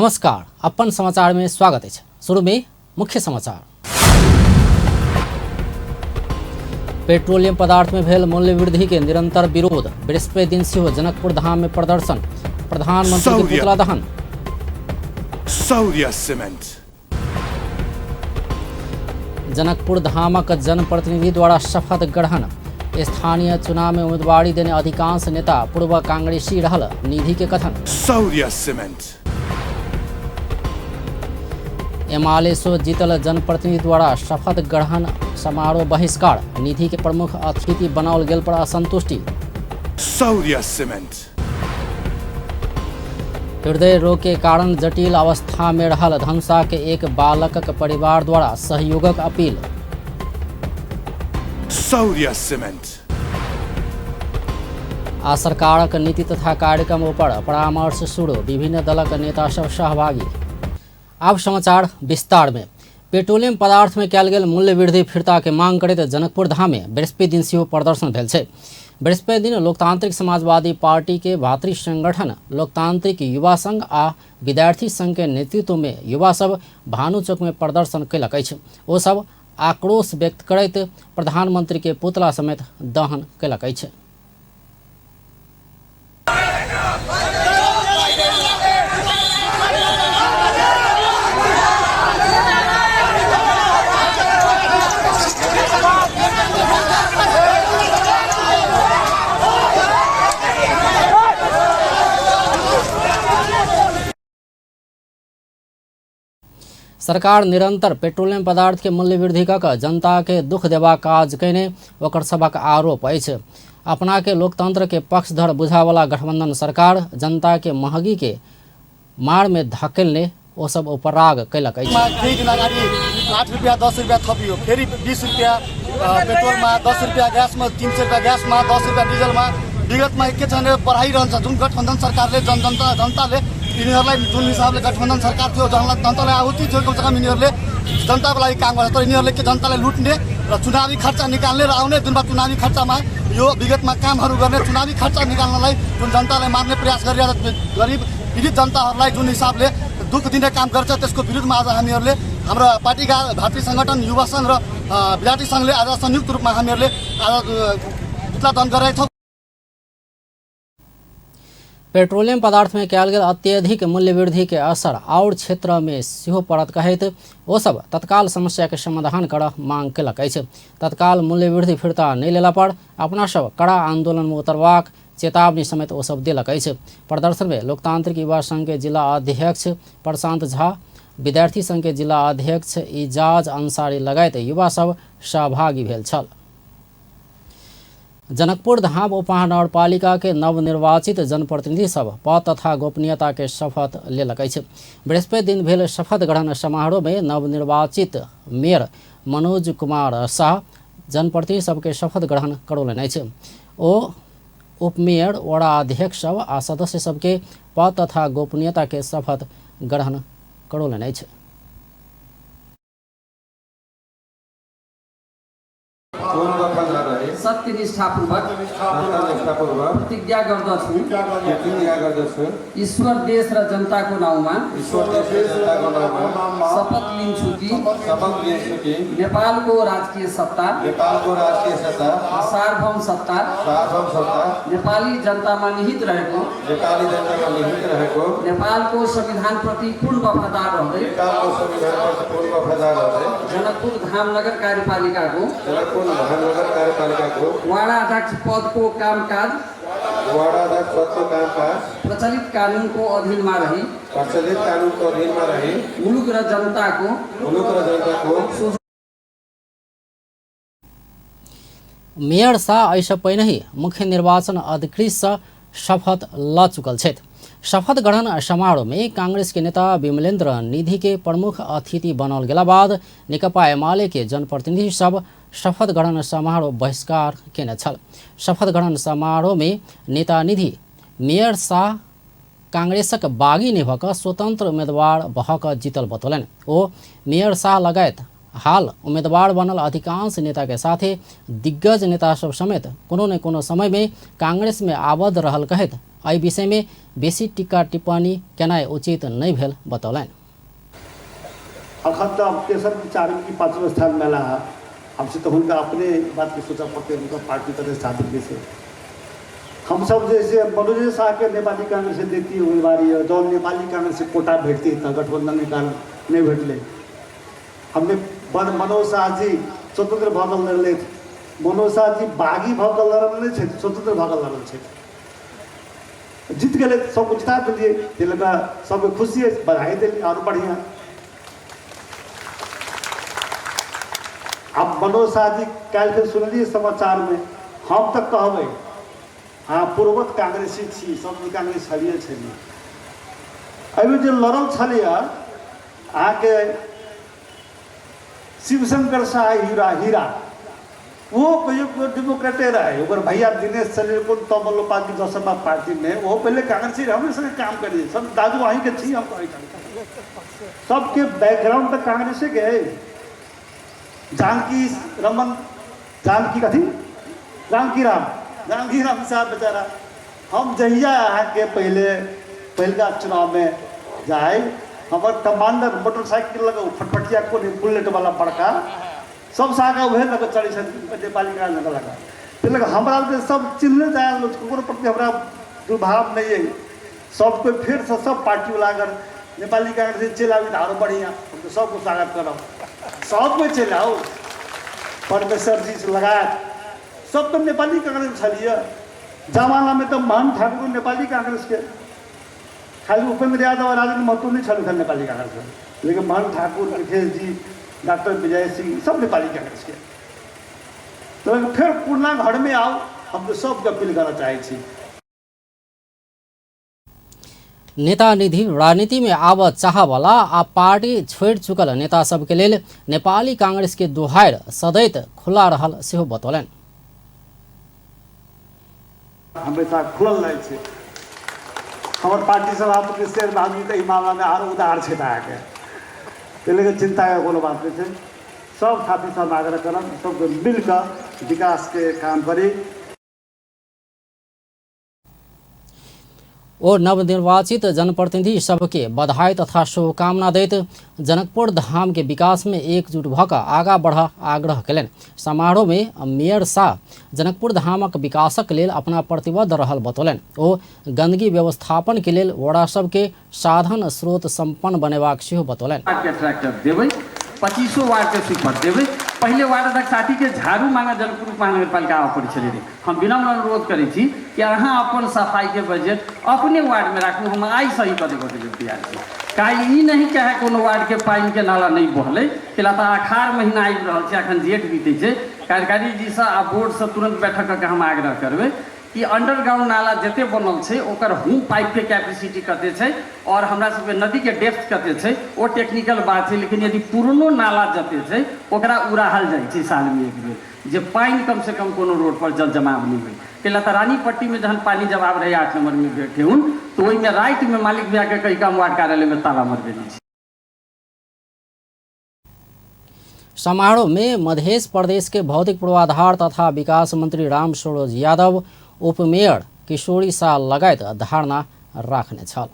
नमस्कार, अपन समाचार में स्वागत अछि। शुरू में मुख्य समाचार। पेट्रोलियम पदार्थ में भेल मूल्य वृद्धि के निरंतर विरोध। बृहस्पति दिन सेहो जनकपुर धाम में प्रदर्शन। प्रधानमंत्री के पुतला दहन। Saurya Cement। Janakpur धामक जनप्रतिनिधि द्वारा शपथ ग्रहण। स्थानीय चुनाव में उम्मीदवारी देने अधिकांश नेता पूर्व कांग्रेसी रहल निधि के कथन। Saurya Cement। एमाले सो जीतल जनप्रतिनिधि द्वारा शपथ ग्रहण समारोह बहिष्कार। निधि के प्रमुख अतिथि बनाओल गेल पर असंतुष्टि। Saurya Cement। हृदय रोग के कारण जटिल अवस्था में रहल धनुषा के एक बालकक परिवार द्वारा सहयोगक अपील। Saurya Cement। आ सरकारक नीति तथा कार्यक्रम ऊपर परामर्श शुरू। विभिन्न दलक नेता सब सहभागी। आब समाचार विस्तार में। पेट्रोलियम पदार्थ में कयल गेल मूल्य वृद्धि फिरता के मांग करैत जनकपुर धाम में बृहस्पति दिन सेहो प्रदर्शन भेल छै। बृहस्पति दिन लोकतांत्रिक समाजवादी पार्टी के भातृ संगठन लोकतांत्रिक युवा संघ आ विद्यार्थी संघ के नेतृत्व में युवा सब भानु चौक में प्रदर्शन कयलक अछि। ओ सब आक्रोश व्यक्त करैत प्रधानमंत्री के पुतला समेत दहन कयलक अछि। सरकार निरंतर पेट्रोलियम पदार्थ के मूल्य वृद्धि कऽ कऽ जनता के दुख देबाक काज कयने ओकर सभक आरोप अछि। अपना के लोकतंत्र के पक्षधर बुझावला गठबंधन सरकार जनता के महगी के मार में धकेलने ओ सब उपराग कयलक अछि। केही दिन अगाडि 8 रुपियाँ 10 रुपियाँ थपियो, फेरि 20 रुपियाँ पेट्रोलमा, 10 रुपियाँ ग्यासमा, 300 रुपियाँ ग्यासमा, 10 रुपियाँ डिजलमा। विगतमा के छ भने बढाइरहन्छ। जुन गठबन्धन सरकारले जनताले यिनीहरूलाई जुन हिसाबले गठबन्धन सरकार थियो, जनतालाई आहुति थियो, कमसेकम यिनीहरूले जनताको लागि काम गर्छ। तर यिनीहरूले के जनतालाई लुट्ने र चुनावी खर्च निकाल्ने र आउने दिनमा चुनावी खर्चमा यो विगतमा कामहरू गर्ने, चुनावी खर्च निकाल्नलाई जुन जनतालाई मार्ने प्रयास गरिरहेको, गरिब पीडित जनताहरूलाई जुन हिसाबले दुःख दिने काम गर्छ, त्यसको विरुद्धमा आज हामीहरूले हाम्रो पार्टीका भातृ सङ्गठन युवा सङ्घ र विद्यार्थी सङ्घले आज संयुक्त रूपमा हामीहरूले आज पुतला दहन गरेका छौँ। पेट्रोलियम पदार्थ में कयल गेल अत्यधिक मूल्य वृद्धि के असर और क्षेत्र में सेहो पड़त कहैत ओ सब तत्काल समस्या के समाधान करऽ मांग कयलक अछि। तत्काल मूल्य वृद्धि फिरता नहि लेला पर अपना सब कड़ा आंदोलन में उतरबाक चेतावनी समेत ओ सब देलक अछि। प्रदर्शन में लोकतांत्रिक युवा संघ के जिला अध्यक्ष प्रशांत झा, विद्यार्थी संघ के जिला अध्यक्ष इजाज अंसारी लगायत युवा सब सहभागी भेल छल। जनकपुर धाम उपमहानगरपालिका के नवनिर्वाचित जनप्रतिनिधि सब पद तथा गोपनीयता के शपथ लेलक अछि। बृहस्पति दिन भेल शपथ ग्रहण समारोह में नवनिर्वाचित मेयर मनोज कुमार शाह जनप्रतिनिधि सबके शपथ ग्रहण करौलनि अछि। ओ उपमेयर, वडा अध्यक्ष सब आ सदस्य सबके पद तथा गोपनीयता के शपथ ग्रहण करौलनि अछि। सत्यनिष्ठापूर्वक सत्यनिष्ठापूर्वक प्रतिज्ञा गर्दछु प्रतिज्ञा गर्दछु ईश्वर देश र जनताको नाउँमा ईश्वर देश र जनताको नाउँमा शपथ लिन्छु कि शपथ लिन्छु कि नेपालको राजकीय सत्ता नेपालको राजकीय सत्ता सार्वभौम सत्ता सार्वभौम सत्ता नेपाली जनतामा निहित रहेको नेपाली जनतामा निहित रहेको नेपालको संविधानप्रति पूर्ण वफादार रहँदै नेपालको संविधानप्रति पूर्ण वफादार रहँदै जनकपुर धाम नगर कार्यपालिकाको जनकपुर महानगर कार्यपालिकाको वडा अध्यक्ष पदको कामकाज वडा अध्यक्ष पदको कामकाज प्रचलित कानुनको अधीनमा रही प्रचलित कानुनको अधीनमा रही मुलुक र जनताको मुलुक र जनताको मेयर शाह एहिसँ पहिनहि मुख्य निर्वाचन अधिकृतसँ शपथ लऽ चुकल छथि। शपथ ग्रहण समारोह में कांग्रेस के नेता विमलेन्द्र निधि के प्रमुख अतिथि बनल गेला बाद नेकपा एमाले के जनप्रतिनिधि सब शपथ ग्रहण समारोह बहिष्कार केने छल। शपथ ग्रहण समारोह में नेता निधि मेयर शाह कांग्रेसक बागी नहि भऽ कऽ स्वतंत्र उम्मीदवार भऽ कऽ जीतल बतौलनि। ओ मेयर शाह लगायत हाल उम्मीदवार बनल अधिकांश नेता के साथे दिग्गज नेता सब समेत कोनो ने कोनो समय में कांग्रेस में आबद्ध रहल कहैत एहि विषय में बेसी टीका टिप्पणी केनाइ उचित नहि भेल बतौलनि। अखन तऽ तेसर कि चारिम कि पाँचम स्थान में है, हमसे तो हुनका अपने बात के सोचा पड़ते, उनका पार्टी का स्थापित कैसे। हम सब जैसे मनोज शाह के नेपाली कांग्रेस से देती उम्मीदवारी है, जौन नेपाली कांग्रेस से कोटा भेटती तो गठबंधन के कारण नहीं भेटले। हमने मनोज शाह जी स्वतंत्र भऽ कऽ लड़ले, मनोज शाह जी बागी भऽ कऽ लड़ल नहीं छथि, स्वतंत्र भऽ कऽ लड़ल छथि, जीत गेलै, सबके जिता देलियै, ताहि लऽ कऽ सबके खुशी अछि, बधाई देलियै आओर बढ़िआँ। आब मनोज शाह जी काल्हि फेर सुनलियै समाचारमे, हम तऽ कहबै अहाँ पूर्ववत कांग्रेसी छी, सब कांग्रेस छलिए छलियै, एहिमे जे लड़ल छलैए अहाँके शिवशंकर शाह हीरा हीरा, वो कहियो कहियो डेमोक्रेटे रहे, ओकर भैया दिनेश छलै कोन तमलोपा की जसपा पार्टीमे, ओहो पहिले कांग्रेसी रहे, हमरे संगे काम करिए, सब दादू अहीँके छी, हम कहै सबके बैकग्राउंड तऽ कांग्रेसेके है। जानकी रमन, जानकी कथी, जानकी राम, जानकी राम साहब बेचारा, हम जहिया अहाँके पहिले पहिलका चुनावमे जाइ, हमर कमांडर मोटरसाइकिल लग फटफटिया कोन बुलेटवला बड़का सबसँ आगाँ उएह लऽ कऽ चलै छथिन नेपाली कांग्रेस लगा, ताहि लऽ कऽ हमरा जे सब चिन्हने जायल, ककरो प्रति हमरा दुर्भाव नहि अइ, सब कोइ फेरसँ सब पार्टीवला अगर नेपाली कांग्रेस चलि आबी तऽ आरो बढ़िआँ, हम तऽ सबके स्वागत करब, सब कोइ चलि आउ, परमेश्वर जी से लगायत सब तऽ नेपाली कांग्रेस छलियै जमानामे, तऽ मोहन ठाकुर नेपाली कांग्रेसके, खाली उपेंद्र यादव और राजेंद्र महतो नहीं छल नेपाली कांग्रेस, लेकिन मोहन ठाकुर, मिथिलेश जी, डॉक्टर विजय सिंह सब नेपाली कांग्रेस के। तो फिर पुरना घर में आओ, हम तो सबके अपील करना चाहे छी। नेता निधि राजनीति में आबऽ चाहवला आ पार्टी छोड़ि चुकल नेता सबके लेल नेपाली कांग्रेस के दुहारि सदैत खुला रहल सेहो बतौलनि। हमेशा खुलल रहै छै हमर पार्टी सभापति शेर बहादुर तऽ एहि मामलामे आरो उदार छथि अहाँके, ताहि लऽ कऽ चिन्ताके कोनो बात नहि छै। सब साथी सब आग्रह करब सबके मिल कऽ विकासके काम करी। ओ नवनिर्वाचित जनप्रतिनिधि सबके बधाई तथा शुभकामना दैत जनकपुर धाम के विकास में एकजुट भऽ कऽ आगाँ बढ़ आग्रह कयलनि। समारोह में मेयर शाह जनकपुर धामक विकासक लेल अपना प्रतिबद्ध रहल बतौलनि। ओ गंदगी व्यवस्थापन के लेल वड़ा सबके साधन स्रोत संपन्न बनेबाक सेहो बतौलनि। वार्ड के ट्रैक्टर देबै, 25 वार्ड के स्वीपर देबै। पहिले वार्ड अध्यक्ष साथी के झाड़ू मांगा जनकपुर महानगरपालिका आबऽ पड़ै छलै रे। हम विनम्र अनुरोध करै छी कि अहाँ अपन सफाईके बजट अपने वार्डमे राखू, हम आइ सही कऽ देबऽके लेल तैयार छी। काल्हि ई नहि कहै कोनो वार्डके पानिके नाला नहि बहलै, कैला तऽ अखाढ़ महीना आबि रहल छै, अखन जेठ बीतै छै। कार्यकारी जीसँ आ बोर्डसँ तुरन्त बैठक कऽ के हम आग्रह करबै कि अंडरग्राउंड नाला जते बनल छै ओकर होम पाइपके कैपेसिटी कते छै और हमरा सबके नदीके डेप्थ कते छै, ओ टेक्निकल बात छै। लेकिन यदि पुरनो नाला जते छै ओकरा उड़ाहल जाइ छै सालमे एक बेर, जे पानि कमसँ कम कोनो रोड पर जल जमाव नहि होइ। कैला तऽ रानीपट्टीमे जहन पानि जमाव रहै 8 नम्बरमे ठेहुन, तऽ ओहिमे रातिमे मालिक भैयाके कहि कऽ हम वार्ड कार्यालयमे ताला मरबेने छी। समारोह में मध्य प्रदेश के भौतिक पूर्वाधार तथा विकास मंत्री राम सरोज यादव, उपमेयर किशोरी शाह लगायत धारणा राखने छल।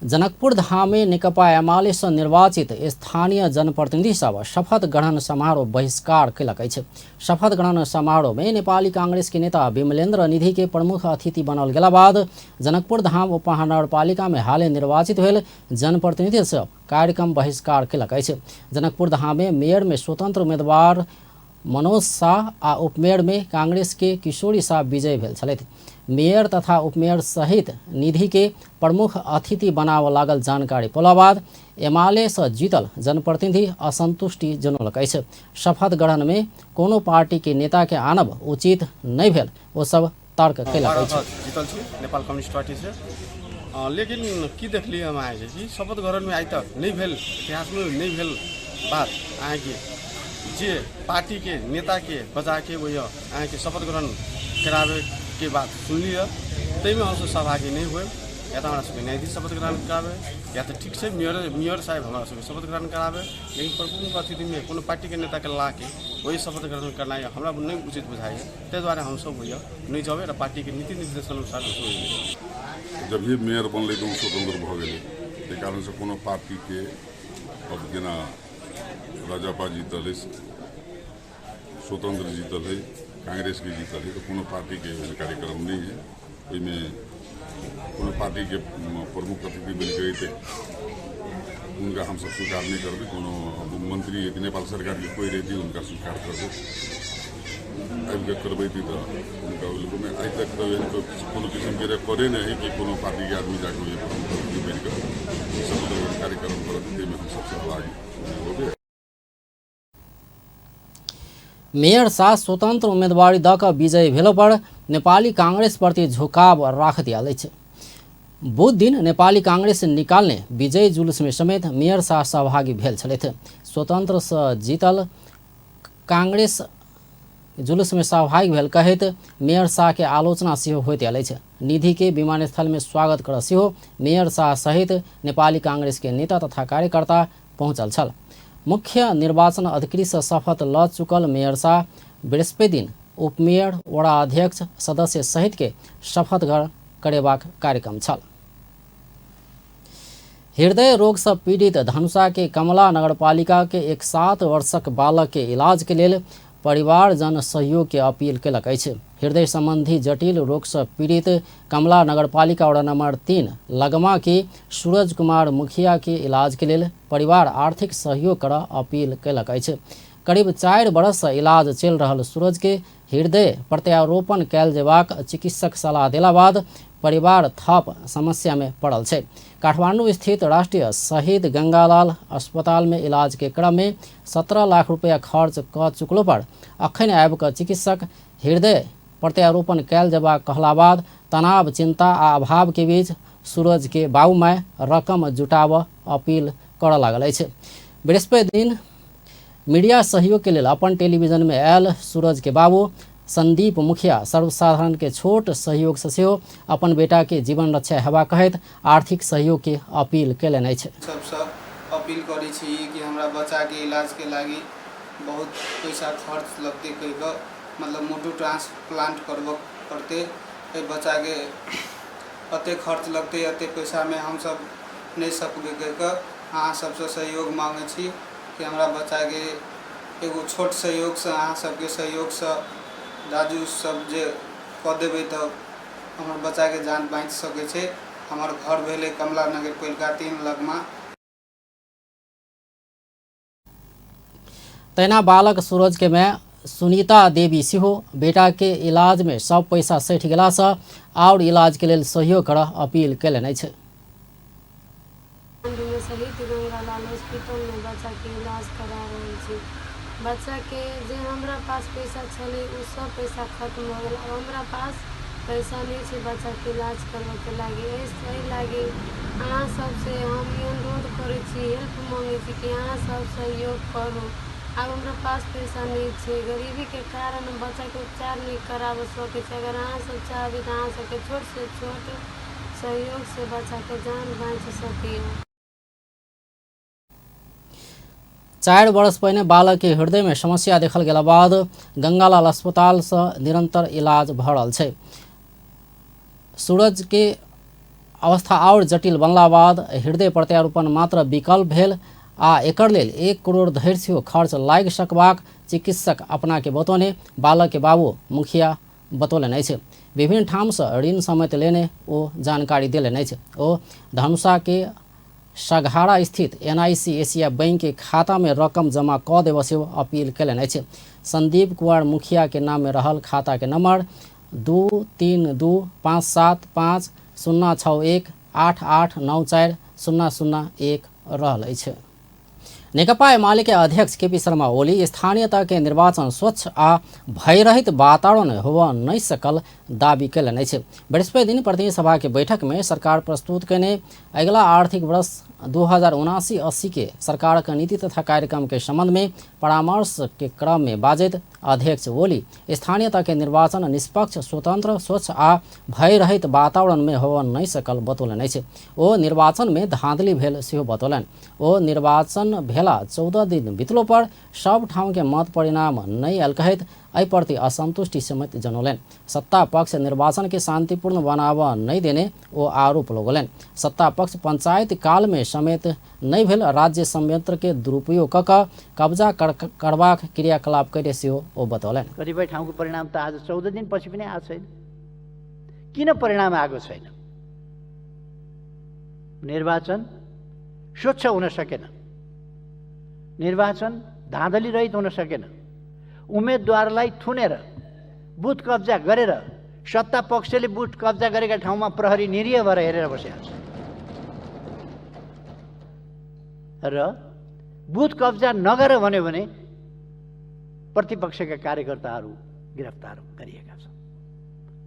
जनकपुर धाम में नेकपा एमाले से निर्वाचित स्थानीय जनप्रतिनिधि सब शपथ ग्रहण समारोह बहिष्कार कयलक अछि। शपथ ग्रहण समारोह में नेपाली कांग्रेस के नेता विमलेन्द्र निधि के प्रमुख अतिथि बनल गेला बाद जनकपुर धाम उपमहानगरपालिका में हाले निर्वाचित भेल जनप्रतिनिधि सब कार्यक्रम बहिष्कार कयलक अछि। जनकपुर धाम में मेयर में स्वतंत्र उम्मीदवार मनोज शाह आ उपमेयर में कांग्रेस के किशोरी शाह विजयी भेल छलथि। मेयर तथा उपमेयर सहित निधि के प्रमुख अतिथि बनाबऽ लागल जानकारी पौला बाद एमाले से जीतल जनप्रतिनिधि असंतुष्टि जनौलक अछि। शपथ ग्रहण में कोनो पार्टी के नेता के आनब उचित नहि भेल ओ सब तर्क कयलक अछि। जीतल छी नेपाल कम्युनिस्ट पार्टी से, लेकिन की देखलियै हम अहाँके कि शपथ ग्रहणमे आइ तक नहि भेल, इतिहासमे नहि भेल बात अहाँके जे पार्टीके नेताके बजाके ओहि अहाँके शपथ ग्रहण कराबैके बात सुनलियै, ताहिमे हमसब सहभागी नहि होएब। या तऽ हमरा सबके न्यायाधीश शपथ ग्रहण कराबै, या तऽ ठीक छै मेयर मेयर साहेब हमरा सबके शपथ ग्रहण कराबै, लेकिन प्रमुख अतिथिमे कोनो पार्टीके नेताके लाके ओहि शपथ ग्रहण करनाइ हमरा नहि उचित बुझाइए। ताहि दुआरे हमसब होइए नहि जेबै र पार्टीके नीति निर्देश अनुसार हमसब ओहि जब ही मेयर बनलै तऽ ओ स्वतंत्र भऽ गेलै, ताहि कारणसँ कोनो पार्टीके अब जेना राजपा जीतल है, स्वतंत्र जीतल है, कांग्रेसके जीतल है, तऽ कोनो पार्टीके एहन कार्यक्रम नहि है। ओहिमे कोनो पार्टीके प्रमुख अतिथि बनि कऽ अयतै हुनका हमसब स्वीकार नहि करबै। कोनो मंत्री नेपाल सरकारके कोइ रहितै हुनका स्वीकार करबै, आबिके करबैती तऽ हुनका ओहि आइ तक तऽ एहन कोनो किसिमके रिकॉर्डे नहि है कि कोनो पार्टीके आदमी जाके ओहि प्रमुख अतिथि बनि कऽ शपथ ग्रहण कार्यक्रम करत, ताहिमे हमसब सहभागी होबै। मेयर साह स्वतंत्र उम्मीदवारी दऽ कऽ विजयी भेलो पर नेपाली कांग्रेस प्रति झुकाव राख दियल अछि। बुध दिन नेपाली कांग्रेस निकालने विजयी जुलूस में समेत मेयर साह सहभागी भेल छलथि। स्वतंत्र से जीतल कांग्रेस जुलूस में सहभागी भेल कहैत मेयर साह के आलोचना सेहो होइत आयल अछि। निधि के विमानस्थल में स्वागत कर सेहो मेयर साह सहित नेपाली कांग्रेस के नेता तथा कार्यकर्ता पहुँचल छल। मुख्य निर्वाचन अधिकृत से शपथ ल चुकल मेयर साह बृहस्पति दिन उपमेयर, वडा अध्यक्ष, सदस्य सहित के शपथ ग्रहण करेबाक कार्यक्रम छल। हृदय रोग से पीड़ित धनुषा के कमला नगरपालिका के एक 7 वर्षक बालक के इलाज के लेल परिवारजन सहयोग के अपील केलक अछि। हृदय संबंधी जटिल रोग से पीड़ित कमला नगरपालिका वार्ड नंबर 3 लगमा के सूरज कुमार मुखिया के इलाज के लेल परिवार आर्थिक सहयोग कर अपील केलक अछि। करीब 4 वर्ष से इलाज चलि रहल सूरज के हृदय प्रत्यारोपण कयल जेबाक चिकित्सक सलाह देला बाद परिवार थप समस्या में पड़ल छै। काठमांडू स्थित राष्ट्रीय शहीद गंगालाल अस्पताल में इलाज के क्रम में 17 लाख रुपया खर्च क चुकलो पर अखन आबि कऽ चिकित्सक हृदय प्रत्यारोपण कयल जेबाक कहला बाद तनाव, चिंता आ अभाव के बीच सूरज के बाबू माय रकम जुटाबऽ अपील करऽ लागल अछि। बृहस्पति दिन मीडिया सहयोग के लेल अपन टेलीविजन में आयल सूरज के बाबू संदीप मुखिया सर्वसाधारण के छोट सहयोग से सेहो अपन बेटा के जीवन रक्षा हेबा कहैत आर्थिक सहयोग के अपील केलनि अछि। सबसँ अपील करै छी कि हमरा बच्चाके इलाजके लागि बहुत पैसा खर्च लगतै कहि कऽ, मतलब मोटू ट्रांसप्लांट करबऽ पड़तै, एहि बच्चाके एतेक खर्च लगतै, एतेक पैसामे हमसब नहि सकबै कहि कऽ अहाँ सबसँ सहयोग माँगै छी कि हमरा बच्चाके एगो छोट सहयोगसँ, अहाँ सबके सहयोगसँ दाजू सब जे कऽ देबै तऽ हमर बच्चाके जान बाँचि सकै छै। हमर घर भेलै कमला नगरपालिका 3 लगमा। तहिना बालक सूरज के माय सुनीता देवी सेहो बेटा के इलाज में सब पैसा सठि गेलासँ आओर इलाज के लेल सहयोग करऽ अपील केलनि अछि। काठमांडूमे शहीद गंगालाल हॉस्पिटलमे बच्चाके इलाज करा रहल छी। बच्चाके जे हमरा पास पैसा छलै ओ सब पैसा खत्म भऽ गेल। आब हमरा पास पैसा नहि छै बच्चाके इलाज करबऽके लागि। एहि लागि अहाँ सबसँ हम ई अनुरोध करै छी, हेल्प माँगै छी कि अहाँ सब सहयोग करू। आब हमरा पास पैसा नहि छै, गरीबीके कारण हम बच्चाके उपचार नहि कराबऽ सकै छी। अगर अहाँ सब चाहबै तऽ अहाँ सबके छोटसँ छोट सहयोगसँ बच्चाके जान बाँचि सकैए। 4 वर्ष पहिने बालक के हृदय में समस्या देखल गेला बाद गंगालाल अस्पताल से निरंतर इलाज भऽ रहल छै। सूरज के अवस्था और जटिल बनला बाद हृदय प्रत्यारोपण मात्र विकल्प भेल आ एकर लेल 1 करोड़ धरि सेहो खर्च लागि सकबाक चिकित्सक अपना के बतौने बालक के बाबू मुखिया बतौलनि अछि। विभिन्न ठामसँ ऋण समेत लेने ओ जानकारी देलनि अछि। ओ धनुषा के सघारा स्थित एनआईसी एशिया बैंक के खाता में रकम जमा कऽ देबऽ सेहो अपील केलनि अछि। संदीप कुमार मुखिया के नाम में रहल खाता के नंबर 2 3 2 5 7 5 0 6 1 8 8 9 4 0 0 1 रहल अछि। नेकपा एमाले के अध्यक्ष केपी शर्मा ओली स्थानीय तह के निर्वाचन स्वच्छ आ भयरहित वातावरण होबऽ नहि सकल दावी केलनि अछि। बृहस्पति दिन प्रतिनिधि सभा के बैठक में सरकार प्रस्तुत कयने अगिला आर्थिक वर्ष 2079-80 के सरकारक नीति तथा कार्यक्रम के संबंध में परामर्श के क्रम में बाजैत अध्यक्ष ओली स्थानीय तह के निर्वाचन निष्पक्ष, स्वतंत्र, स्वच्छ आ भयरहित वातावरण में होबय नहि सकल बतौलनि अछि। ओ निर्वाचन में धांधली भेल सेहो बतौलनि। ओ निर्वाचन भेला 14 दिन बितलो पर सब ठाउँ के मत परिणाम नहि आयल कहैत एहि प्रति असंतुष्टि समेत जनौलनि। सत्ता पक्ष निर्वाचन के शांतिपूर्ण बनाबऽ नहि देने ओ आरोप लगौलनि। सत्ता पक्ष पंचायत काल में समेत नहि भेल राज्य संयंत्र के दुरुपयोग कऽ कऽ कब्जा करबाक क्रियाकलाप कयने सेहो ओ बतौलनि। कतिपय ठाउँको परिणाम त आज 14 दिन पछि पनि आएको छैन। किन परिणाम आएको छैन? निर्वाचन स्वच्छ हुन सकेन, निर्वाचन धाँधली रहित हुन सकेन। उम्मेदवारलाई थुनेर बुथ कब्जा गरेर सत्ता पक्षले बुथ कब्जा गरेका ठाउँमा प्रहरी निरीह भएर हेरेर बसेको छ र बुथ कब्जा नगर भन्यो भने प्रतिपक्षका कार्यकर्ताहरू गिरफ्तार गरिएका छन्,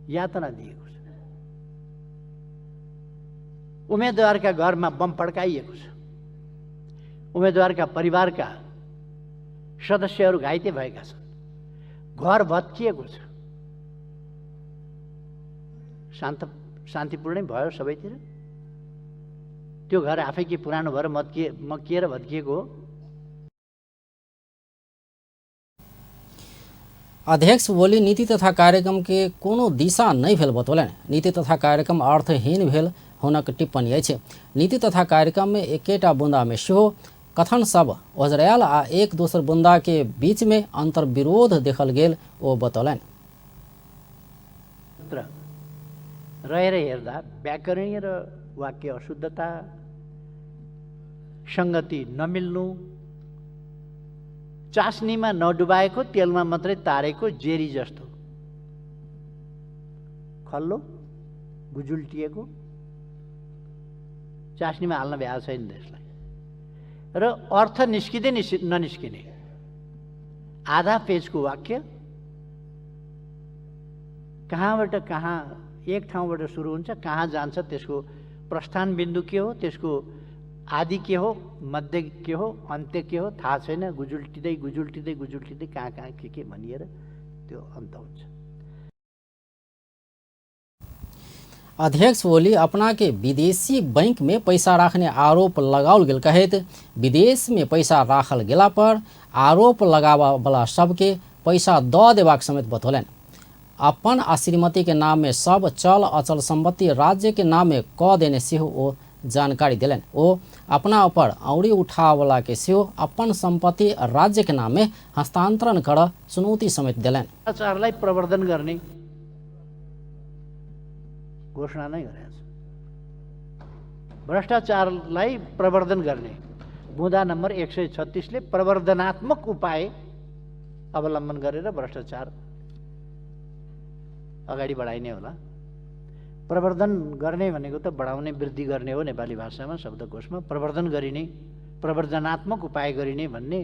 यातना दिएको छ, उम्मेदवारका घरमा बम पड्काइएको छ, उम्मेदवारका परिवारका सदस्यहरू घाइते भएका छन्, घर भत्किएको छ। शान्तिपूर्णै भयो सबैतिर। त्यो घर आफै के पुरानो भएर मक्किएर भत्किएको हो। अध्यक्ष ओली नीति तथा कार्यक्रम के कोनो दिशा नहि भेल बतौलनि। नीति तथा कार्यक्रम अर्थहीन भेल हुनक टिप्पणी अछि। नीति तथा कार्यक्रम में एकेटा बुंदा में सेहो कथन सब ओझरायल आ एक दोसर बुंदा के बीच में अंतर्विरोध देखल गेल ओ बतौलनि। रहेर हेर्दा व्याकरणीय र वाक्य अशुद्धता, सङ्गति नमिल्नु, चासनीमा नडुबाएको तेलमा मात्रै तारेको जेरी जस्तो खल्लो गुजुल्टिएको, चासनीमा हाल्न भ्याएको छैन त्यसलाई, र अर्थ निस्किँदै ननिस्किने आधा पेजको वाक्य कहाँबाट कहाँ एक ठाउँबाट सुरु हुन्छ कहाँ जान्छ, त्यसको प्रस्थान बिन्दु के हो, त्यसको आदि के हो, मध्य के हो, अन्त्य के हो थाहा छैन। गुजुल्टिँदै गुजुल्टिँदै गुजुल्टिँदै कहाँ कहाँ के भनिएर त्यो अन्त हुन्छ। अध्यक्ष ओली अपना के विदेशी बैंक में पैसा राखने आरोप लगाओल गेल कहैत विदेश में पैसा राखल गेला पर आरोप लगाबऽ वाला सबके पैसा दऽ देबाक समेत बतौलनि। अपन आ श्रीमती के नाम में सब चल अचल संपत्ति राज्य के नाम में कऽ देने सेहो ओ जानकारी देलनि। ओ अपना ऊपर औरी उठावला के सेहो अपन संपत्ति राज्य के नाम में हस्तांतरण कर चुनौती समेत देलनि। भ्रष्टाचारलाई प्रवर्धन गर्ने घोषणा नै गरेको छ। भ्रष्टाचारलाई प्रवर्धन गर्ने बुँदा नम्बर 136 ले प्रवर्धनात्मक उपाय अवलम्बन गरेर भ्रष्टाचार अगाडि बढाइने होला। प्रवर्धन गर्ने भनेको त बढाउने, वृद्धि गर्ने हो नेपाली भाषामा शब्दकोशमा। प्रवर्धन गरिने, प्रवर्धनात्मक उपाय गरिने भन्ने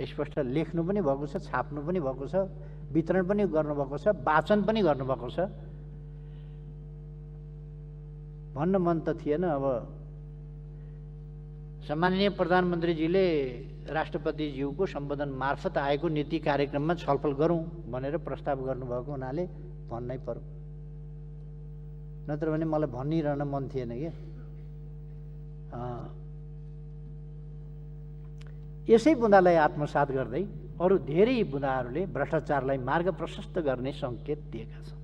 स्पष्ट लेख्नु पनि भएको छ, छाप्नु पनि भएको छ, वितरण पनि गर्नुभएको छ, वाचन पनि गर्नुभएको छ। भन्न मन त थिएन। अब सम्माननीय प्रधानमन्त्रीजीले राष्ट्रपतिज्यूको सम्बोधन मार्फत आएको नीति कार्यक्रममा छलफल गरौँ भनेर प्रस्ताव गर्नुभएको हुनाले भन्नै पर्यो, नत्र भने मलाई भनिरहन मन थिएन के। यसै बुँदालाई आत्मसात गर्दै अरू धेरै बुँदाहरूले भ्रष्टाचारलाई मार्ग प्रशस्त गर्ने सङ्केत दिएका छन्।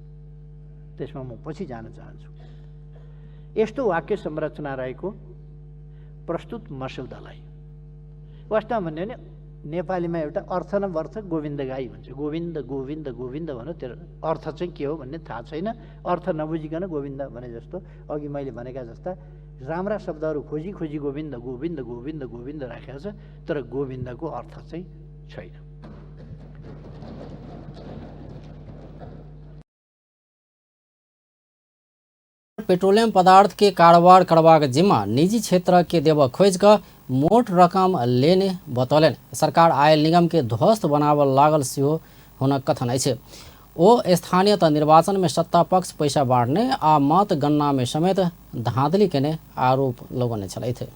त्यसमा म पछि जान चाहन्छु। यस्तो वाक्य संरचना रहेको प्रस्तुत मस्यौदालाई वास्तवमा भन्यो भने नेपालीमा एउटा अर्थ न अर्थ गोविन्द गाई भन्छ। गोविन्द गोविन्द गोविन्द भन्यो, त्यो अर्थ चाहिँ के हो भन्ने थाहा छैन। अर्थ नबुझिकन गोविन्द भने जस्तो अघि मैले भनेका जस्ता राम्रा शब्दहरू खोजी खोजी गोविन्द गोविन्द गोविन्द गोविन्द राखेको छ, तर गोविन्दको अर्थ चाहिँ छैन। पेट्रोलियम पदार्थ के कारोबार करबाक जिम्मा निजी क्षेत्र के देबऽ खोजि कऽ मोट रकम लेने बतौलनि। सरकार आयल निगम के ध्वस्त बनाबऽ लागल सेहो हुनक कथन अछि। ओ स्थानीय तह निर्वाचन में सत्ता पक्ष पैसा बाँटने आ मत गणना में समेत धांधली केने आरोप लगौने छलथि।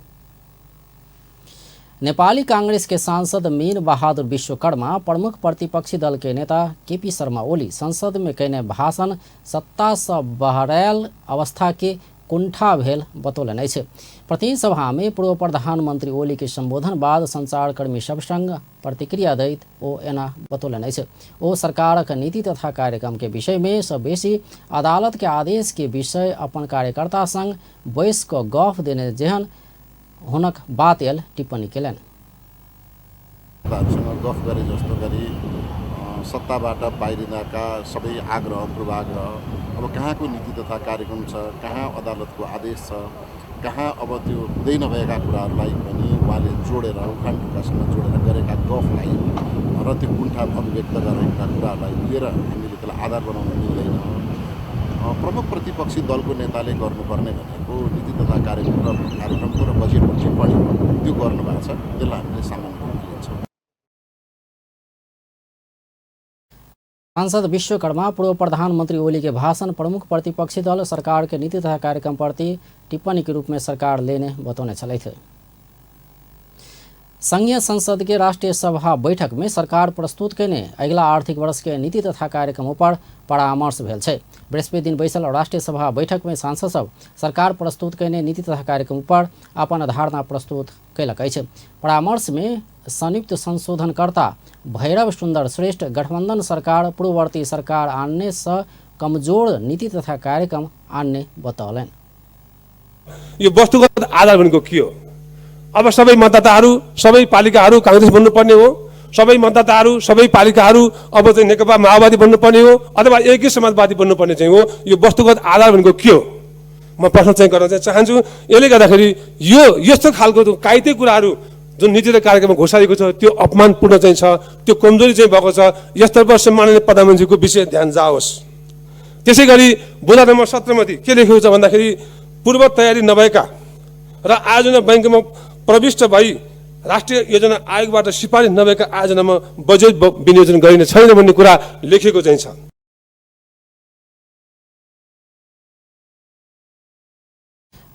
नेपाली कांग्रेस के सांसद मीन बहादुर विश्वकर्मा प्रमुख प्रतिपक्षी दल के नेता केपी शर्मा ओली संसद में कयने भाषण सत्ता से बहरायल अवस्था के कुंठा भेल बतौलनि अछि। प्रतिनिधि सभा में पूर्व प्रधानमंत्री ओली के संबोधन बाद संचारकर्मी सब संग प्रतिक्रिया दैत ओ एना बतौलनि अछि। ओ सरकारक नीति तथा कार्यक्रम के विषय में सँ बेसी अदालत के आदेश के विषय अपन कार्यकर्ता संग बैस कऽ गफ देने जेहन हुनक बात आयल टिप्पणी केलनि। गफ गरे जस्तो गरी सत्ताबाट बाहिरिनका सबै आग्रह पूर्वाग्रह अब कहाँको नीति तथा कार्यक्रम छ, कहाँ अदालतको आदेश छ, कहाँ अब त्यो हुँदै नभएका कुराहरूलाई पनि उहाँले जोडेर उखान टुक्कासँग जोडेर गरेका गफलाई र त्यो कुण्ठा अभिव्यक्त गरेका कुराहरूलाई लिएर हामीले त्यसलाई आधार बनाउन मिल्दैन। प्रमुख प्रतिपक्षी दलको नेताले गर्नुपर्ने भनेको नीति तथा कार्यक्रम र कार्यक्रमको र बजेटको टिप्पणी हो, त्यो गर्नुभएको छ, त्यसलाई हामीले सामान्य रूपमा लिन्छौँ। सांसद विश्वकर्मा पूर्व प्रधानमंत्री ओली के भाषण प्रमुख प्रतिपक्षी दल सरकार के नीति तथा कार्यक्रम प्रति टिप्पणी के रूप में सरकार लेने बतौने छलथि। संघीय संसद के राष्ट्रीय सभा बैठक में सरकार प्रस्तुत कयने अगिला आर्थिक वर्ष के नीति तथा कार्यक्रम पर परामर्श भेल छै। बृहस्पति दिन बैसल राष्ट्रीय सभा बैठक में सांसद सब सरकार प्रस्तुत कयने नीति तथा कार्यक्रम पर अपन धारणा प्रस्तुत कयलक अछि। परामर्श में संयुक्त संशोधनकर्ता भैरव सुंदर श्रेष्ठ गठबंधन सरकार पूर्ववर्ती सरकार आनने से कमजोर नीति तथा कार्यक्रम आनने बतौलनि। यो वस्तुगत आधार भनेको के हो? अब सबै मतदाताहरू सबै पालिकाहरू कांग्रेस बन्नुपर्ने हो, सबै मतदाताहरू सबै पालिकाहरू अब चाहिँ नेकपा माओवादी बन्नुपर्ने हो अथवा एकै समाजवादी बन्नुपर्ने चाहिँ हो। यो वस्तुगत आधार भनेको के हो? म प्रश्न चाहिँ गर्न चाहिँ चाहन्छु। यसले गर्दाखेरि यो यस्तो खालको काइते कुराहरू जुन नीति र कार्यक्रममा घोषाएको छ त्यो अपमानपूर्ण चाहिँ छ, त्यो कमजोरी चाहिँ भएको छ। यसतर्फ सम्माननीय प्रधानमन्त्रीको विशेष ध्यान जाओस्। त्यसै गरी बुँदा नम्बर 17 माथि के लेखेको छ भन्दाखेरि पूर्व तयारी नभएका र आयोजना बैंकमा प्रविष्ट भई राष्ट्रिय योजना आयोगबाट सिफारिस नभएका आयोजनामा बजेट विनियोजन गरिने छैन भन्ने कुरा लेखेको चाहिँ छ।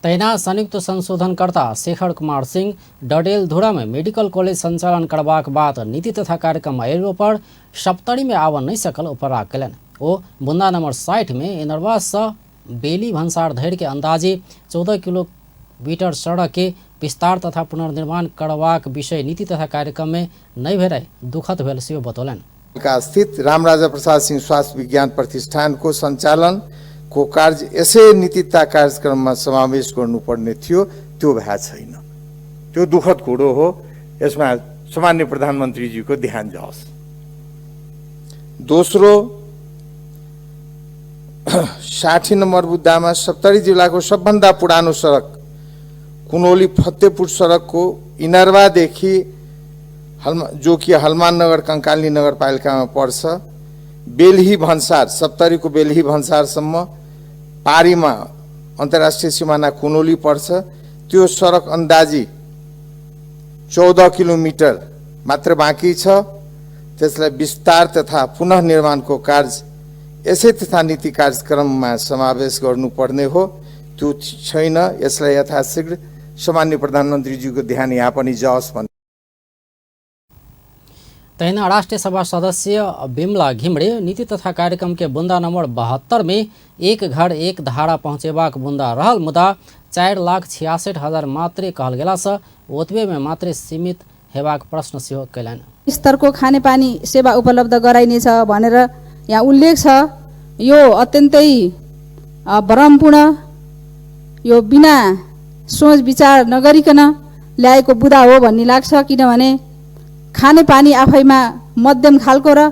तहिना संयुक्त संशोधनकर्ता शेखर कुमार सिंह डडेलधुरा में मेडिकल कॉलेज संचालन करबाक बात नीति तथा कार्यक्रम अयलो पर सप्तरी में आबऽ नहि सकल उपराग कयलनि। ओ बुंदा नंबर 60 में इनरवा से बेली भंसार धरि के अंदाजे 14 किलोमीटर सड़क के विस्तार तथा पुनर्निर्माण करबाक विषय नीति तथा कार्यक्रम में नहि भेलै दुखद भेल सेहो बतौलनि। स्थित रामराजा प्रसाद सिंह स्वास्थ्य विज्ञान प्रतिष्ठानको सञ्चालन को कार्य यसै नीति तथा कार्यक्रममा समावेश गर्नुपर्ने थियो, त्यो भएको छैन। त्यो दुखद कुरो हो। यसमा सामान्य प्रधानमन्त्रीजीको ध्यान जाओस्। दोस्रो 60 नम्बर बुद्धामा सप्तरी जिल्लाको सबभन्दा पुरानो सडक कुनौली फतेहपुर सडकको इनरवादेखि जो कि हलमान नगर कंकाली नगरपालिकामा पर्छ, बेलही भन्सार सप्तरीको बेलही भन्सारसम्म पारीमा अन्तर्राष्ट्रिय सिमाना कुनौली पर्छ। त्यो सडक अन्दाजी 14 किलोमिटर मात्र बाँकी छ। त्यसलाई विस्तार तथा पुनर्निर्माणको कार्य यसै तथा नीति कार्यक्रममा समावेश गर्नुपर्ने हो, त्यो छैन। यसलाई यथाशीघ्र सामान्य प्रधानमन्त्रीज्यूको ध्यान यहाँ पनि जाओस् भन्ने। तहिना राष्ट्रिय सभा सदस्य बिमला घिमरे नीति तथा कार्यक्रम के बुंदा नंबर 72 में एक घर एक धारा पहुँचेबाक बुंदा रहल मुदा 4,66,000 मात्रे कहल गेला से ओतबे में मात्रे सीमित हेबाक प्रश्न सेहो कयलनि। स्तरको खानेपानी सेवा उपलब्ध गराइनेछ भनेर यहाँ उल्लेख छ। यो अत्यन्तै भ्रमपूर्ण, यो बिना सोच विचार नगरिकन ल्याएको बुँदा हो भन्ने लाग्छ। किनभने खानेपानी आफैमा मध्यम खालको र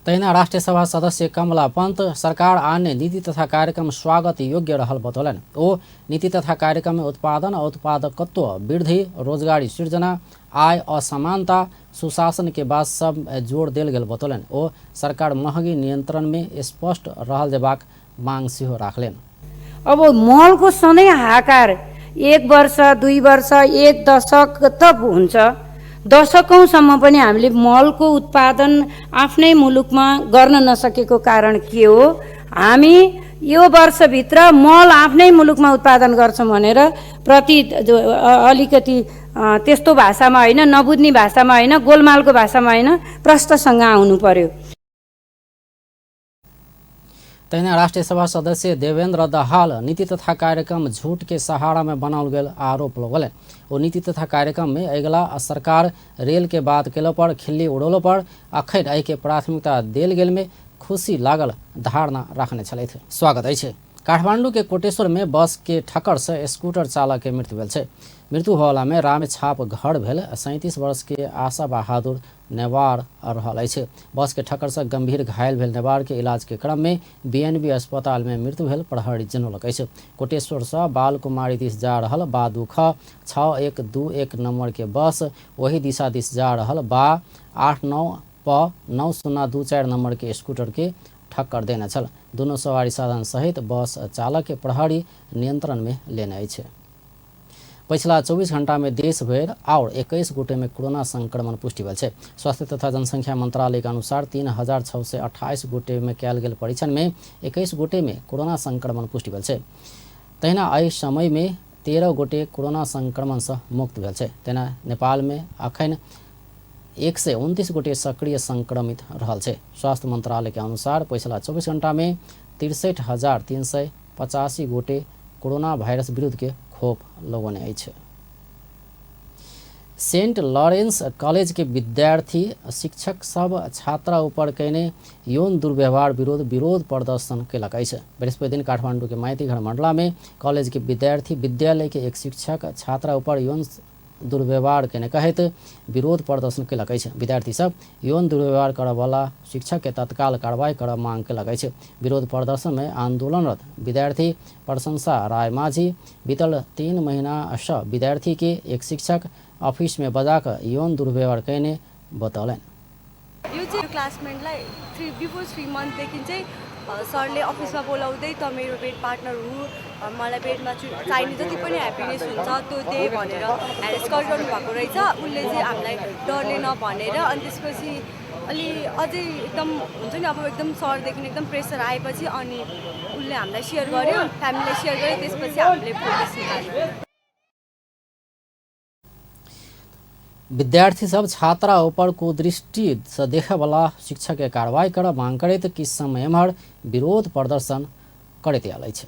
तहिना राष्ट्रिय सभा सदस्य कमला पंत सरकार आने नीति तथा कार्यक्रम स्वागत योग्य रहल बतौलनि। ओ नीति तथा कार्यक्रम में उत्पादन और उत्पादकत्व वृद्धि, रोजगारी सृजना, आय असमानता, सुशासन के बात सब जोड़ देल गेल बतौलनि। ओ सरकार महगी नियंत्रण में स्पष्ट रहल जेबाक मांग सेहो राखलनि। अब मलको सधैँ हाहाकार 1 वर्ष 2 वर्ष 1 दशक त हुन्छ, दशकौँसम्म पनि हामीले मलको उत्पादन आफ्नै मुलुकमा गर्न नसकेको कारण के हो? हामी यो वर्षभित्र मल आफ्नै मुलुकमा उत्पादन गर्छौँ भनेर प्रति अलिकति त्यस्तो भाषामा होइन, नबुझ्ने भाषामा होइन, गोलमालको भाषामा होइन, प्रष्टसँग आउनु पर्यो। तहिना राष्ट्रिय सभा सदस्य देवेंद्र दहाल नीति तथा कार्यक्रम झूठ के सहारा में बनाओल गेल आरोप लगौलनि। ओ नीति तथा कार्यक्रम में अगिला सरकार रेल के बात केलो पर खिल्ली उड़ौलो पर अखन एहि के प्राथमिकता देल गेल में खुशी लागल धारणा रखने छलथि। स्वागत अछि। काठमांडू के कोटेश्वर में बस के ठक्कर से स्कूटर चालक के मृत्यु भेल छै। मृत्यु होवला में रामेछाप घर भेल 37 वर्ष के आशा बहादुर नेवार रहल अछि। बस के ठक्कर से गंभीर घायल भेल नेवार के इलाज के क्रम में बीएनबी अस्पताल में मृत्यु भेल प्रहरी जनौलक अछि। कोटेश्वर से बालकुमारी दिस जा रहल बा 2 ख 6 1 2 1 नंबर के बस वही दिशा दिस जा रहल बा 8 9 प 9 0 2 4 नंबर के स्कूटर के ठक्कर देने छल। दोनों सवारी साधन सहित बस चालक के प्रहरी नियंत्रण में लेने अछि। पछिला 24 घंटा में देश भरि और 21 गोटे में कोरोना संक्रमण पुष्टि भेल छै। स्वास्थ्य तथा जनसंख्या मंत्रालय के अनुसार 3628 गोटे में कयल गेल परीक्षण में 21 गोटे में कोरोना संक्रमण पुष्टि भेल छै। तहिना एहि समय में 13 गोटे कोरोना संक्रमण से मुक्त भेल छै। तहिना नेपाल में अखन 129 गोटे सक्रिय संक्रमित रहल छै। स्वास्थ्य मंत्रालय के अनुसार पछिला 24 घंटा में 63,385 गोटे कोरोना वायरस विरुद्ध के खोप लगौने अछि। सेंट लॉरेंस कॉलेज के विद्यार्थी शिक्षक सब छात्रा ऊपर कयने यौन दुर्व्यवहार विरोध विरोध प्रदर्शन कयलक अछि। बृहस्पति दिन काठमांडू के माइतीघर मंडला में कॉलेज के विद्यार्थी विद्यालय के एक शिक्षक छात्रा ऊपर यौन दुर्व्यवहार केने कहैत विरोध प्रदर्शन कयलक अछि। विद्यार्थी सब यौन दुर्व्यवहार करऽवला शिक्षक के तत्काल कार्रवाई करऽ मांग कयलक अछि। विरोध प्रदर्शन में आंदोलनरत विद्यार्थी प्रशंसा राय माझी बीतल 3 महीना से विद्यार्थी के एक शिक्षक ऑफिस में बजा कऽ यौन दुर्व्यवहार कयने बतौलनि। यो चाहिँ क्लासमेटलाई बिफोर 3 मन्थदेखि चाहिँ सरले अफिसमा बोलाउँदै त मेरो बेड पार्टनर हुँ, मलाई बेडमा चाहिने जति पनि ह्याप्पिनेस हुन्छ त्यो they भनेर ह्यारेस गरिरहनु भएको रहेछ। उसले चाहिँ हामीलाई डरले नभनेर अनि त्यसपछि अलि अझै एकदम हुन्छ नि अब एकदम सरदेखि एकदम प्रेसर आएपछि अनि उसले हामीलाई सेयर गर्यो, फ्यामिलीलाई सेयर गर्यो, त्यसपछि हामीले पुलिस निकाल्यो। विद्यार्थी सब छात्रा ऊपर कुदृष्टि से देखे वाला शिक्षक के कार्रवाई कर मांग करैत किछु समय एम्हर विरोध प्रदर्शन करैत आयल अछि।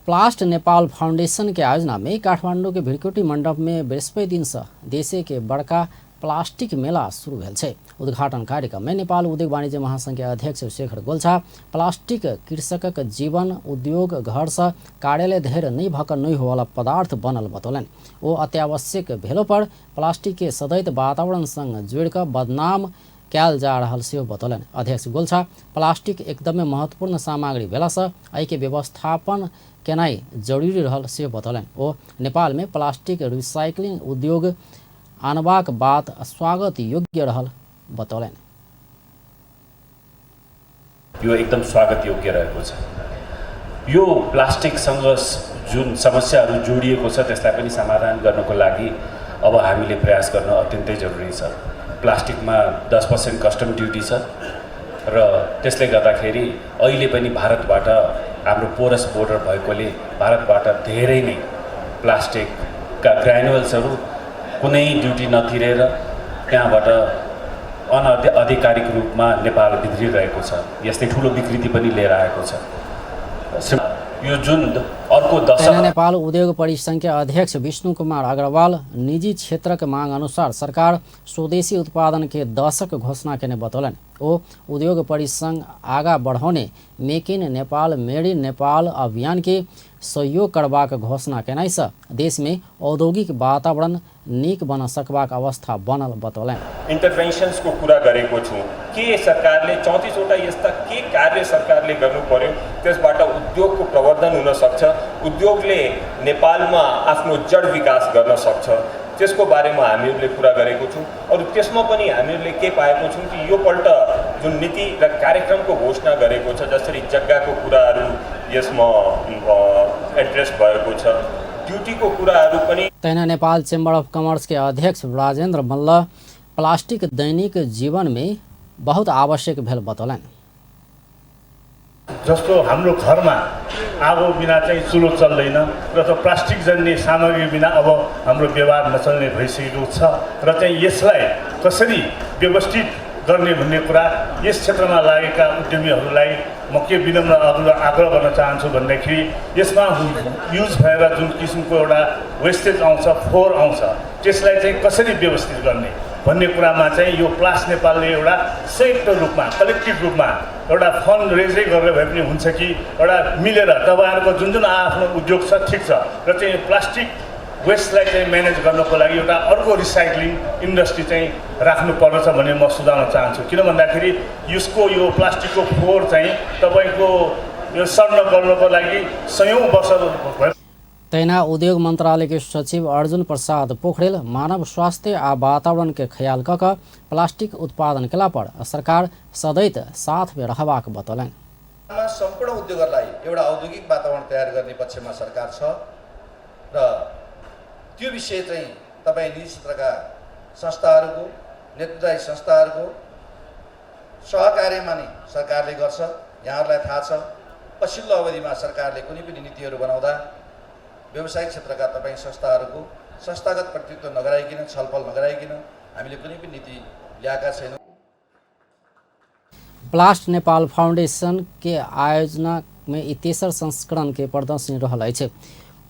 प्लास्ट नेपाल फाउंडेशन के आयोजना में काठमांडू के भिरकुटी मंडप में बृहस्पति दिन से देशे के बड़का प्लास्टिक मेला शुरू भेल छै। उद्घाटन कार्यक्रम में नेपाल उद्योग वाणिज्य महासंघ के अध्यक्ष शेखर गोल्छा प्लास्टिक कृषकक जीवन उद्योग घर से कार्यालय धरि नहि भऽ कऽ नहि होवला पदार्थ बनल बतौलनि। ओ अत्यावश्यक भेलो पर प्लास्टिक के सदैत वातावरण संग जोड़ि कऽ बदनाम कयल जा रहल सेहो बतौलनि। अध्यक्ष गोल्छा प्लास्टिक एकदमै महत्वपूर्ण सामग्री भेलासँ एहिके व्यवस्थापन केनाइ जरूरी रहल सेहो बतौलनि। ओ नेपाल में प्लास्टिक रिसाइकलिंग उद्योग आनबाक बात स्वागत योग्य रहल बतौलनि। यो एकदम स्वागत योग्य रहेको छ। यो प्लास्टिकसँग जुन समस्याहरू जोडिएको छ त्यसलाई पनि समाधान गर्नको लागि अब हामीले प्रयास गर्न अत्यन्तै जरुरी छ। प्लास्टिकमा 10% कस्टम ड्युटी छ र त्यसले गर्दाखेरि अहिले पनि भारतबाट हाम्रो पोरस बोर्डर भएकोले भारतबाट धेरै नै प्लास्टिकका ग्रानुअल्सहरू कुनै ड्युटी नतिरेर त्यहाँबाट अनआधिकारिक रूपमा नेपाल भित्रिरहेको छ। यसले ठुलो विकृति पनि लिएर आएको छ। यो जुन अर्को दशक नेपाल उद्योग परिसंघ के अध्यक्ष विष्णु कुमार अग्रवाल निजी क्षेत्रक मांग अनुसार सरकार स्वदेशी उत्पादन के दशक घोषणा केने बतौलनि। ओ उद्योग परिसंघ आगा बढ़ौने make in Nepal made in Nepal अभियान के सहयोग करबाक घोषणा केनाइ सँ देश में औद्योगिक वातावरण नीक बन सकबाक अवस्था बनल बतौलनि। इन्टरभेन्सन्सको कुरा गरेको छु। के सरकारले 34वटा यस्ता के कार्य सरकारले गर्नु पर्यो त्यसबाट उद्योगको प्रवर्धन हुन सक्छ, उद्योगले नेपालमा आफ्नो जड विकास गर्न सक्छ, त्यसको बारेमा हामीहरूले कुरा गरेको छौँ। अरू त्यसमा पनि हामीहरूले के पाएको छौँ कि यो पल्ट जुन नीति र कार्यक्रमको घोषणा गरेको छ, जसरी जग्गाको कुराहरू यसमा एड्रेस भएको छ, ड्युटीको कुराहरू पनि। तहिना नेपाल चेम्बर अफ कमर्स के अध्यक्ष राजेन्द्र मल्ल प्लास्टिक दैनिक जीवन में बहुत आवश्यक भेल बतौलनि। जस्तो हाम्रो घरमा आगो बिना चाहिँ चुलो चल्दैन र त प्लास्टिक जन्य सामग्री बिना अब हाम्रो व्यवहार नचल्ने भइसकेको छ र चाहिँ यसलाई कसरी व्यवस्थित गर्ने भन्ने कुरा यस क्षेत्रमा लागेका उद्यमीहरूलाई म के विनम्र आग्रह गर्न चाहन्छु भन्दाखेरि यसमा युज भएर जुन किसिमको एउटा वेस्टेज आउँछ, फोहोर आउँछ, त्यसलाई चाहिँ कसरी व्यवस्थित गर्ने भन्ने कुरामा चाहिँ यो प्लास नेपालले एउटा संयुक्त रूपमा कलेक्टिभ रूपमा एउटा फन्ड रेजै गरेर भए पनि हुन्छ कि एउटा मिलेर तपाईँहरूको जुन जुन आफ्नो उद्योग छ ठिक छ र चाहिँ प्लास्टिक वेस्टलाई चाहिँ म्यानेज गर्नको लागि एउटा अर्को रिसाइक्लिङ इन्डस्ट्री चाहिँ राख्नु पर्दछ भन्ने म सुझाउन चाहन्छु। किन भन्दाखेरि यसको यो प्लास्टिकको फोहोर चाहिँ तपाईँको यो सड्न गर्नको लागि सयौँ वर्ष भयो। तहिना उद्योग मंत्रालय के सचिव अर्जुन प्रसाद पोखरेल मानव स्वास्थ्य आ वातावरण के ख्याल क प्लास्टिक उत्पादन केला पर सरकार सदैत साथ में रहबाक बतौलनि। सम्पूर्ण उद्योगहरूलाई एउटा औद्योगिक वातावरण तयार गर्ने पक्षमा सरकार छ र त्यो विषय चाहिँ तपाईँ निजी क्षेत्रका संस्थाहरूको, नेतृत्वदायी संस्थाहरूको सहकार्यमा नै सरकारले गर्छ। यहाँहरूलाई थाहा छ पछिल्लो अवधिमा सरकारले कुनै पनि नीतिहरू बनाउँदा व्यावसायिक क्षेत्रका तपाईँ संस्थाहरूको संस्थागत प्रतिनिधित्व नगराइकन, छलफल नगराइकन हामीले कुनै पनि नीति ल्याएका छैनौँ। प्लास्ट नेपाल फाउंडेशन के आयोजना में ई तेसर संस्करण के प्रदर्शनी रहल अछि।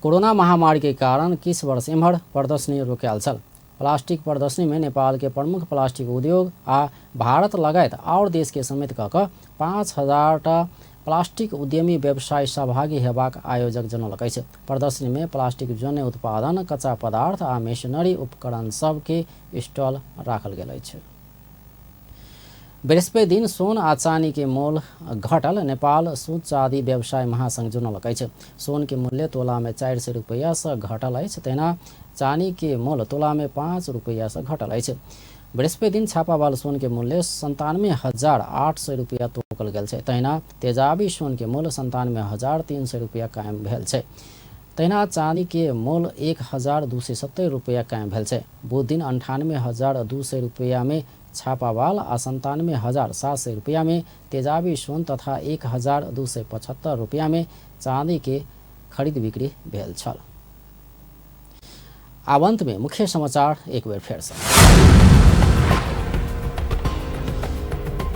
कोरोना महामारी के कारण किछु वर्ष एम्हर प्रदर्शनी रोकायल छल। प्लास्टिक प्रदर्शनी में नेपाल के प्रमुख प्लास्टिक उद्योग आ भारत लगायत और देश के समेत कऽ कऽ 5000 टा प्लास्टिक उद्यमी व्यवसायी सहभागी हेबाक आयोजक जनौलक अछि। प्रदर्शनी में प्लास्टिक जन्य उत्पादन, कच्चा पदार्थ आ मशीनरी उपकरण सब के स्टॉल राखल गेल अछि। बृहस्पति दिन सोन आ चानी के मोल घटल नेपाल सुन चाँदी व्यवसाय महासंघ जनौलक अछि। सोन के मूल्य तोला में 400 रुपैया से घटल अछि, तहिना चानी के मोल तोला में 5 रुपैया से घटल अछि। बृहस्पति दिन छापावाल सोन के मूल्य 97,800 रुपैया तोकल गेल छै, तहिना तेजाबी सोन के मूल्य 97,300 रुपैया कायम भेल छै, तहिना चाँदी के मोल 1,270 रुपैया कायम भेल छै। बुध दिन 98,200 रुपैया में छापावाल आ 97,700 रुपैया में तेजाबी सोन तथा 1,275 रुपैया में चाँदी के खरीद बिक्री भेल छल। आब अंत में मुख्य समाचार एक बेर फेर से।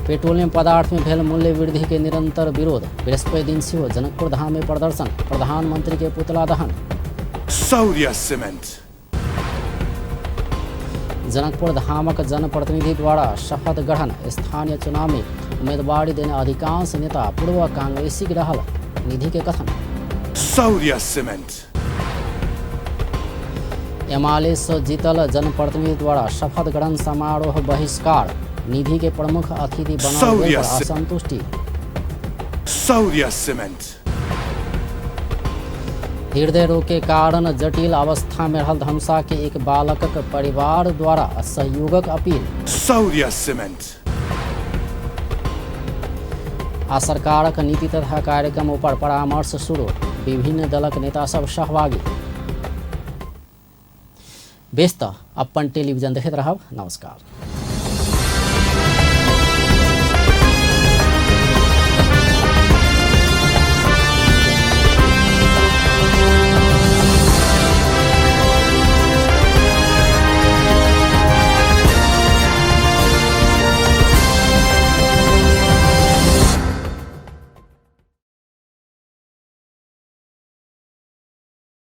पेट्रोलियम पदार्थ में भेल मूल्य वृद्धि के निरंतर विरोध, बृहस्पति दिन सेहो जनकपुर धाम में प्रदर्शन, प्रधानमंत्री के पुतला दहन। शौर्य सीमेंट। जनकपुर धामक जनप्रतिनिधि द्वारा शपथ ग्रहण, स्थानीय चुनाव में उम्मीदवारी देने अधिकांश नेता पूर्व कांग्रेसी रहल, निधि के कथन। शौर्य सीमेंट। एमाले से जीतल जनप्रतिनिधि द्वारा शपथ ग्रहण समारोह बहिष्कार, निधि के प्रमुख अतिथि बनल गेल पर असंतुष्टि। शौर्य सीमेंट। हृदय रोग के कारण जटिल अवस्था में रहल धमसा के एक बालकक परिवार द्वारा सहयोगक अपील। शौर्य सीमेंट। आ सरकारक नीति तथा कार्यक्रम पर परामर्श शुरू, विभिन्न दलक नेता सब सहभागी। बेस त अपन टेलीविजन देखैत रहब। नमस्कार।